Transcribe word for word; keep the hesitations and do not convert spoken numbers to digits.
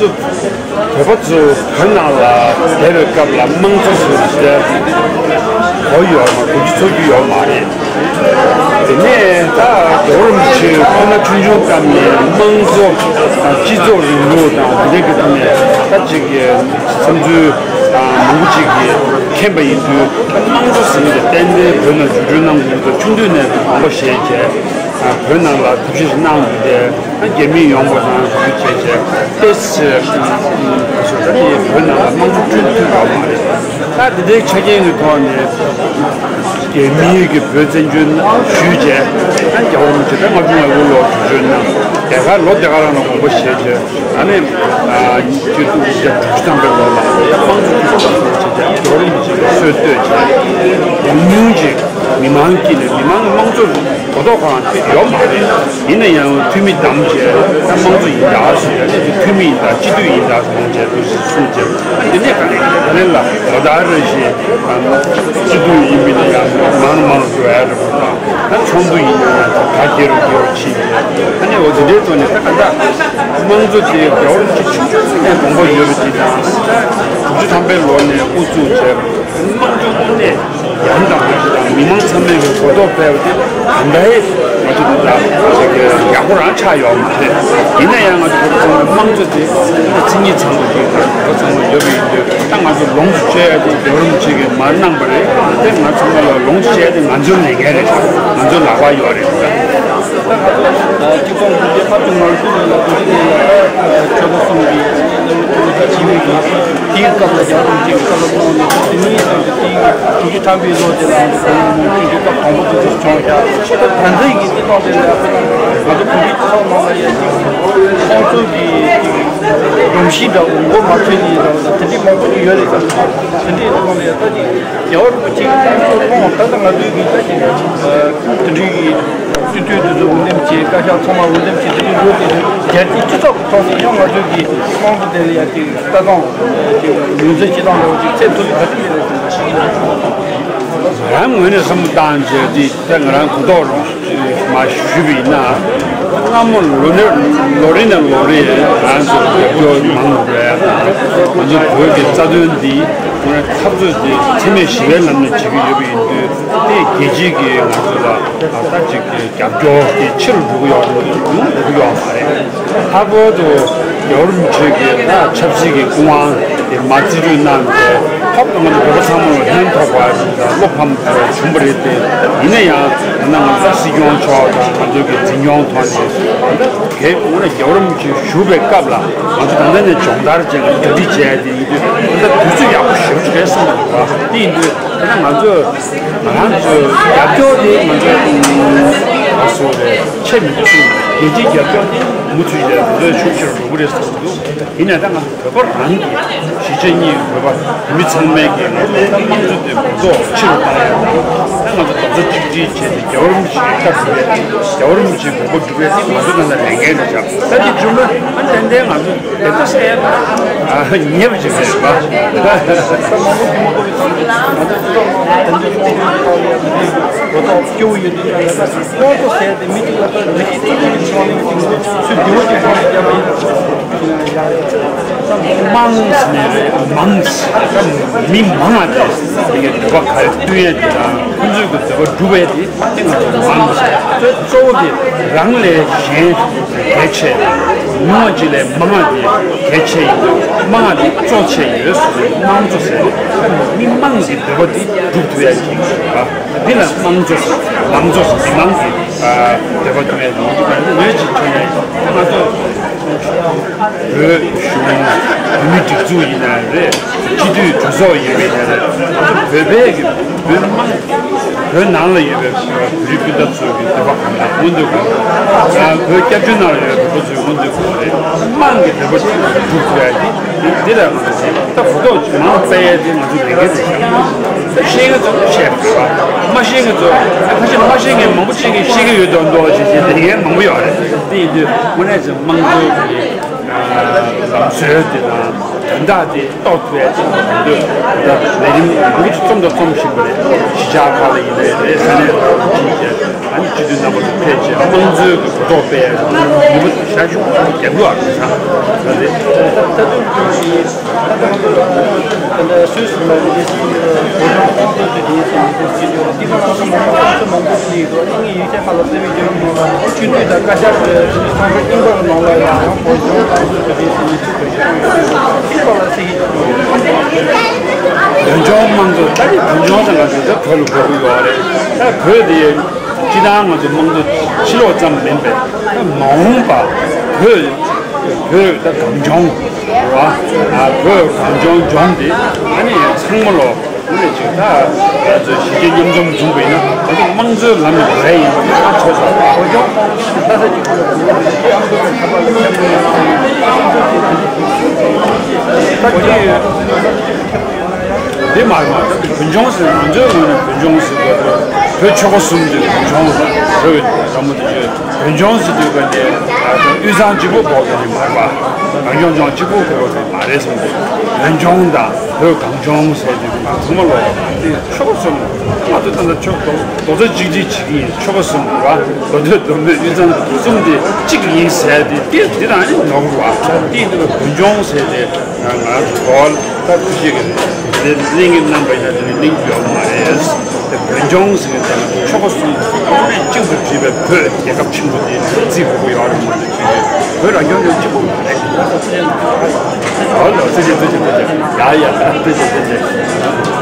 ཚོ་བོད་པ་ཚོ་བོད་ནང་ལ་བསྡད་པའི་སྐབས་ལ་དམངས་གཙོ་ཟེར་བ་དེ་གོ་ཡོད་མ་གོ་རྒྱུ་ཚོར་རྒྱུ་ཡོད་མ་རེད། དེ་ནས་ད་རྒྱལ་བ་རིན་པོ་ཆེ་ཁོ་ན་ཆུང་ཆུང་སྐབས་ནས་དམངས་གཙོ་དང་སྤྱི་ཚོགས་རིང་ལུགས་དང་དེ་འདྲའི་གི་ཐོག་ནས་ད་ཅིག་གི་བསམ་ཚུལ་མང་པོ་ཅིག་གི་མཁྱེན་པ་ཡིན་དུས། དམངས་གཙོ་ཟེར་མཁན་དེ་ཏན་ཏན་བོད་ནང་བརྒྱུད་སྤྲོད་གནང་དགོས་འདུག་ཆུང་དུས་ནས་དགོངས་པ་བཞེས་བྱས། བོད་ནང་ལ་ཐབས་ཤེས་གནང་དགོས་ཏེ། རྒྱ་མི་ཡོང་བ་དང་ཞུ་རྒྱུ་བྱས་བྱས་ཏེ་སེ་སོ་ད་ནི་བོད་ནང་ལ་དམངས་གཙོ་བསྐྲུན་ཐུབ་པ་མ་རེད། ད་དེ་འདྲའི་ཆ་རྐྱེན་གྱི་ཐོག་ནས་རྒྱ་མིའི་གི་བོད་བཙན་བྱོལ་ཞུས་བྱས། ད་རྒྱལ་བ་རིན་པོ་ཆེ་ད་ལྔ་བཅུ་ང་དགུ་ལོར་བྱོན་གནང་། དེ་ག་ལོ་དེ་ག་རང་ལ་དགོངས་པ་བཞེས་བྱས། ཨ་ནི་སྤྱི་འཐུས་དྲུག་ཅུ་ཐམ་པའི་ལོ་ལ་དམངས་གཙོ་འཐུས་ཚོགས་ཐོག་བྱས་བྱས་རྒྱལ་བ་རིན་པོ་ཆེ་གི་སྲོལ་གཏོད་བྱས། ཉུང་ཉུང་ཅིག་མི་མང་དཀྱིལ་ནས་མི་མང་གི་དམངས་གཙོ་གོ་རྟོགས་གང་ཡང་ཡོད་མ་རེད། ཡིན་ན་ཡང་འཐུས་མི་བདམས་བྱས་ད་དམངས་གཙོ་ཡིན་ད་ཟེར་ཡ་ནས་འཐུས་མི་ཡིན་ད་སྤྱི་འཐུས་ཡིན་ད་གསུངས་བྱས་འདུག་གསུངས་བྱས། ཨ་འདི་ནས་ག་ནས་ད་ལན་ལ་ལོ་ལྟར་རེ་བཞིན་སྤྱི་འཐུས་ཡིན་པ་ཡིན་ན་ཡང་མང་མང་འགྲོ་ཡ་རེད་པ། ད་ཚོགས་འདུ་ཡིན་ན་ཡང་ད་བརྒྱ་རུ་བརྒྱ་རུ་ཕྱིན་བྱས། ཨ་ནི་འོ་དེ་འདྲའི་ཐོག་ནས་ད་ག་ད་དམངས་གཙོ་དེ་རྒྱལ་བ་རིན་པོ་ཆེ་ཆུང་ཆུང་ནས་དགོངས་པ་ཡོད་པ་ཅིག་དང་། དྲུག་ཅུ་ཐམ་པའི་ལོ་ནས་དབུ་བཙུགས་བྱས། དམངས་གཙོ་དངོས་གནས་ཡང་དག་པ་ཞིག་དང་མི་མང་ཚང་མས་གི་གོ་རྟོགས་སྤེལ་བ་དེ་ག་འདྲའི་ང་ཚོ་འདི་ལ་ཞིག་གི་ཡག་པོ་རང་ཆགས་ཡོད་མ་རེད། ཡིན་ན་ཡང་ང་ཚོ་བོད་པ་ཚང་མས་དམངས་གཙོ་དེ་མཚན་ཉིད་ཚང་བ་ཞིག་དང་གོ་ཚང་བ་ཡོད་པ་ཡིན་དུས། ད་ང་ཚོ་ལོངས་སུ་སྤྱོད་ཡ་དེ་རྒྱལ་བ་རིན་པོ་ཆེ་གིས་མར་གནང་བ་རེད། དེ་ང་ཚང་མ་ལ་ལོངས་སུ་སྤྱད་ཡ་དེ་ང་ཚོའི་ལས་འགན་རེད། ང་ཚོའི་ལག་པར་ཡོད་རེད། ད་ང་ཚོ་གཅིག་སྟོང་དགུ་བརྒྱ་ལྔ་བཅུ་ང་དགུ་ལོ་ལ་དགོན་སྡེ་ལ་ཆོལ་ཁ་གསུམ་གྱི་བླ་མ་དྲུག་ཅུ་ཞིག་ཡོད་ཀྱང་། དེའི་སྐབས་ལ་རྒྱལ་བ་རིན་པོ་ཆེས་བཀའ་སློབ་གནང་ནས་དེ་ནས་བཟུང་སྟེ་དེའི་དྲུག་ཅུ་ཐམ་པའི་ལོ་དེ་ལ་ང་ཚོ་བོད་མི་མང་སྤྱི་འཐུས་སྐབས་དང་པོ་དེ་ཚོ་བྱུང་ཤག་ད་ལྟའི་གི་སྤྱི་ཚོགས་དེ་ལ་ང་ཚོ་བོད་མིའི་སྤྱི་ཚོགས་ནང་ལ་ཡ་གཅིག་ཁོང་ཚོ་གི་གཅིག་སྒྲོམ་གཞི་འདྲ་བོ་མགོ་མ་ཚོས་ཀྱི་འདྲ་བོ་དང་དེ་འདྲའི་མང་པོ་ཅིག་ཡོད་རེད་ཀྱང་། དེ་འདྲའི་ཐོག་ནས་ད་ཅིག་རྒྱལ་བ་རིན་པོ་ཆེ་གི་སྐུ་ཚེ་ཐུང་ད་ལྟ་ང་ཚོའི་གི་ད་ཅིག་དེ་འདྲའི་གི་སྤྱི་འཐུས་དེ་ཚོ་འོས་འདེམས་བྱས། བཀའ་ཤག་ཚང་མ་འོས་འདེམས་བྱས། དེ་འདྲའི་ལོ་དེ་རྒྱལ་སྤྱིའི་སྤྱི་ཚོགས་ཀྱི་ཐོག་ནས་ཡང་ང་ཚོའི་གི་དམངས་གཙོ་དེ་ལ་ཡ་ཅིག་ལྟ་སྟངས་ཅིག་ངོས་འཛིན་བྱེད་སྟངས་འདྲ་བོ་ཅིག་ཚད་མཐོ་པོ་ག་ཚོད་ཡོད་རེད་ཟེར་ན། ང་རང་ངོས་ནས་བསམ་བློ་བཏང་བྱས་དེ་ད་ང་རང་གོ་རྟོགས་རང་མ་ཞུས་པ་ཡིན་ན། སྔ་མོ་ལོ་ནས་ལོ་རེ་ནས་ལོ་རེ་ང་ཚོ་རྒྱབ་སྐྱོར་མང་རུ་རེད། ང་ཚོ་བོད་ཀྱི་རྩ་དོན་འདི་དངོས་གནས་འཐབ་རྩོད་འདི་འཚེ་མེད་ཞི་བའི་ལམ་ནས་བྱེད་ཀྱི་ཡོད་པ་ཡིན་དུས། དེ་རྒྱལ་སྤྱི་གིས་ང་ཚོ་ལ་ད་ཅིག་རྒྱབ་སྐྱོར་དེ་ཆེ་རུ་འགྲོ་གི་ཡོད་རེད། ཉུང་རུ་འགྲོ་གི་ཡོད་མ་རེད། ལྷག་པར་དུ་རྒྱལ་བ་རིན་པོ་ཆེ་གིས་ད་ཆབ་སྲིད་ཀྱི་སྐུ་དབང་དེ་མར་རྩིས་སྤྲོད་གནང་སྟེ། ཧོབ་ཏེ་ང་ཚོ་བོད་པ་ཚང་མ་ལ་ཕན་ཐོགས་པ་དང་བློ་ཕམ་བྱུང་བ་རེད་དེ། ཡིན་ན་ཡང་ད་ང་ཚོ་སྲིད་སྐྱོང་མཆོག་དང་ང་ཚོ་གི་འཛིན་སྐྱོང་ཐོག་ནས་དེ་གའི་དངོས་གནས་རྒྱལ་བ་རིན་པོ་ཆེ་བཞུགས་པའི་སྐབས་ལ་ང་ཚོ་ད་ལྟ་ནས་སྦྱོང་བརྡར་བྱས། ང་ཚོ་གྲ་སྒྲིག་བྱས་ཏེ་ཡིན་དུས། ད་ལྟ་དུས་ཚོད་ཡག་པོ་ཞེ་པོ་ཅིག་རེད་བསམ་གྱི་འདུག་ག་དེ་ཡིན་དུས་ད་ལྟ་ང་ཚོས་ང་རང་ཚོའི་རྒྱབ་སྐྱོར་དེ་ང་ཚོས་ཨ་སོ་རེད། ཆེ་མི་འདུག་སེམས། རྒྱལ་སྤྱིའི་རྒྱབ་སྐྱོར་དེ་མུ་མཐུད་བྱས་ང་ཚོས་ཤུགས་ཆེ་རུ་འགྲོ་གི་རེད་བསམ་གྱི་འདུག་དེ་ནས་ད་ང་ཚོ་བོད་པ་རང་གི་གཞིས་བྱེས་གཉིས་བོད་པ་བོད་མི་ཚང་མའི་གི་ང་ཚོ་ད་དམངས་གཙོ་དེ་འགོ་ཐོག་ཆེ་རུ་བཏང་ཡ་དང་། ད་ང་ཚོ་རྡོག་རྩ་གཅིག་སྒྲིལ་བྱས་ཏེ་རྒྱལ་བ་རིན་པོ་ཆེའི་བཀའ་སྒྲུབ་ཡ་དེ། རྒྱལ་བ་རིན་པོ་ཆེའི་དགོངས་པ་སྒྲུབ་ཡ་དེ་ང་ཚོ་ནང་ལ་ལས་འགན་རེད་ཤག་ད་དེ་བྱུང་ན་ཨ་ནི་ཏན་ཏན་ང་ཚོ་དེ་ལྟ་ཟེར་ཡ་ད་ཉེས་པ་ཅིག་རེད་པ། ད་མང་པོ་གི་མ་གཏོགས་ཡོད་ཚོད་ང་ཚོ་སྤྱི་ཚོགས་ནང་ད་ལྟ་སྤྱི་ཚོགས་ནང་གི་ད་ལྟ་སྐྱོ་བོ་ཡོད་དུས་ད་ལྟ་དམངས་གཙོ་ཟེར་ཏེ་མི་གཅིག་ལ་ད་མི་གཅིག་གཅིག་གི་ཆེད་དུ་ཚུར་བདེ་བོ་ཅིག་གཏོང་ཡག་ཡིན། དམངས་ནས་རེད། དམངས། མི་མང་བ་དེ་དེ་གའི་བོད་པ་ག་རེ་བསྟུན་ཡས་དེ་དང་ཁོ་ཚོས་ཀྱི་འདོད་པ་སྒྲུབ་པའི་དེ་དེ་ང་ཚོ་མང་ཆེ། གཙོ་བོ་དེ་རང་ལས་གཞན་གལ་ཆེ། ཉུང་བ་གཅིག་ལས་མང་བ་དེ་གལ་ཆེ་ཡིན་དུས། མང་བ་དེ་གཙོ་ཆེ་ཡོད་ཟེར་ནས་དམངས་གཙོ་ཟེར་ནས་མི་མང་གི་འདོད་པ་དེ་སྒྲུབ་ཐུབ་ཡ་ཅིག་ཡོད་པ། འདི་ལ་དམངས་གཙོ། ལམ་གཙོ། མི་མང་གི་འདོད་པ་སྒྲུབ་ཡ་དེ་ང་ཚོ་ག་རེ་ལས་ཅིག་བྱུང་ཡ་ཡིན། ང་ཚོ་བོད་གཞུང་། བོད་མི་སྒྲིག་འཛུགས་ཡིན་ན་རེད། སྤྱི་འཐུས་གྲོས་ཚོགས་ཡིན་པ་ཡིན་ན་རེད། ང་ཚོ་བོད་པའི་གི་བོད་དམངས། བོད་ནང་ལ་ཡོད་པའི་བོད་རིགས་སྤུན་ཟླ་ཚོའི་གི་འདོད་པ་གང་ལ་མངོན་འདོད་དགོས་རེད། ཡང་བོད་སྐྱབས་བཅོལ་ནང་ལ་ཡོད་པའི་བོད་པ་ཚོའི་མངོན་འདོད་དགོས་རེད། དམངས་ཀྱི་འདོད་པ་སྒྲུབ་ཐུབ་ཡ་དེ། འདི་ལ་ང་ཚོ་ད་གོ་རྟོགས་མང་སྤེལ་ཡ་དེ་ང་ཚོའི་ལས་འགན་རེད་ཤག་ཤེས་མཁན་ཚོ་བཤད་དགོས་པ། མ་ཤེས་མཁན་ཚོ་ཨ་ཁ་ཤས་མ་ཤེས་མཁན་མང་པོ་ཅིག་གིས་ཤེས་ཀྱི་ཡོད་མདོག་མདོག་བྱེད་བྱེད་དེ་ལས་འགན་མང་པོ་ཡོད་རེད། དེ་ཡིན་དུས་དངོས་གནས་ཀྱི་དམངས་གཙོའི་གི་ལམ་སྲོལ་དེ་དང་དོན་དག་དེ་རྟོགས་ཐུབ་ཡ་ཅིག་དགོས་འདོད། ད་ལས་རིམ་མང་པོ་ཅིག་རྩོམ་དང་རྩོམ་བཞིན་པ་རེད། གཞིས་ཆགས་ཁག་ལ་ཡིན་ནའི་རེད། ས་གནས་ཁག་ལ་ཡིན་ནའི་རེད། ཨ་ནི་སྤྱི་འཐུས་རྣམ་པ་ཚོ་ཕེབས་བྱས་དམངས་གཙོའི་གི་གོ་རྟོགས་སྤེལ་ཡ་ནུས་པ་ཞེ་པོ་ཅིག་རྒྱག་དགོས་པ་རེད་ཤག་ད་དེ་ད་ལྟ་དུས་ད་ལྟ་སུད་སི་ལ་ཡོད་པའི་བོད་ལྗོངས་དམངས་གཙོ་ཟེར་དེ་ཡིན་ཟེར་ནས་དེ་སྐྱིད་འཇོག་དེ་ག་ལ་སོགས་མང་པོ་ཁ་ཤས་མང་པོ་ཞིག་ཡོད་དོ། ཨ་ནི་ངས་ཡིག་ཆ་ཁག་ལ་གསལ་བོ་བརྗོད་མི་ཡོང་། སྤྱི་འཐུས་དང་བཀའ་ཤག་གི་སྤྱི་འཐུས་ཚོགས་གཙོ་རྙིང་པ་གི་ནང་ལ་ཡང་ཡང་བོད་ལྗོངས་དམངས་གཙོ་ཟེར་དེ་ཡིན་ཟེར་ནས་ཚིག་དོན་ཞིག་གསུངས་ཡོད། ཚིག་པ་ལ་གསལ་བཤད་ཅིག་གནང་རོགས། བོད་ལྗོངས་དམངས་གཙོ། ད་ནི་བོད་ལྗོངས་ཟེར་ག་ཚོད་ད་བོད་ལ་གོ་གི་ཡོད་རེད། ད་བོད་དེ་སྤྱི་བཏང་ང་ཚོ་དམངས་གཙོ་ཕྱི་ལོགས་ཙམ་མིན་པའི་ད་མ་འོངས་པ་བོད། བོད་ད་གངས་ལྗོངས་རེད་བ། བོད་གངས་ལྗོངས་ལྗོངས་དེ་ཨ་ནི་ཚང་མ་ལོ་ཨ་ནི་ཅིག་ད་ང་ཚོས་གཞིས་བྱེས་མཉམ་འཛོམས་བྱུང་བ་ཡིན་ན་ང་ཚོ་དམངས་གཙོའི་ལམ་ནས་འགྲོ་ཡ་ཡིན་པ་ང་ཚོ་ཚོད་ལྟ་ད་ས་གཅིག་པུ་ལ་འགྲོ་བ་ཡིན་ན་ཨ་ཚོད་ས་ད་གཅིག་འདི་མ་རེད་མ་རེད། བོད་ལྗོངས་ཟེར་ང་ཚོའི་ངོས་ནས་བོད་ལྗོངས་ཟེར་དགོས་རེད། བོད་ཆོལ་ཁ་གསུམ་དེ་བོད་ལྗོངས་རེད། བོད་རང་མོས་དེ་བོད་ལྗོངས་ཟེར་དུས་ག་ནས་དབུས་གཙང་གཅིག་པོ་དགོས་ཀྱི་རེད་མ་རེད་པ། རང་སྐྱོང་ལྗོངས་གཅིག་པོ་དགོས་ཀྱི་རེད་མ་རེད་བསམ་གྱི། བོད་ལྗོངས་དང་བོད་གངས་ལྗོངས་ཟེར་དུས་ང་ཚང་མ་ལོ་དེ་ཆོལ་ཁ་གསུམ་ང་ཚོ་ད་ལྟ་ཆོལ་རྡོག་རྡོག་རྩ་གཅིག་སྒྲིལ་བྱེད་ཀྱི་ཡིན། ཆོལ་ཁ་གསུམ་རེད་པ། མདོ་སྟོད་མདོ་སྨད་དབུས་གཙང་གསུམ་དེ་གཅིག་ཡིན་ཟེར་དེ་དེ་དེ་རང་ཡིན་ནོར་བ། དེ་ཡིན་དུས་བོད་ལྗོངས་ཟེར་དེ། ང་ཚོ་ད་ཐུགས་རྗེ་གིས་དེ་གླེང་གི་གནང་པ་ཡིན་ན་དེ་ནི་གླེང་རྒྱུ་ཡོད་མ་རེད། དེ་བོད་ལྗོངས་ཟེར་ནས་ད་ཆོལ་ཁ་གསུམ་གོང་ནས་གཅིག་ཏུ་བསྒྲིལ་བའི་བོད་རྒྱལ་ཁབ་ཆེན་པོ་དེ་བརྩི་དགོས་ཀྱི་ཡོད་རེད་མ་གཏོགས་བོད་རང་སྐྱོང་ལྗོངས་གཅིག་པོ་མ་རེད། ཨོ་ལོ་ཐུགས་རྗེ་ཐུགས་རྗེ་ཐུགས་རྗེ། ཡ་ཡ་ཐུགས་རྗེ་ཐུགས་རྗེ།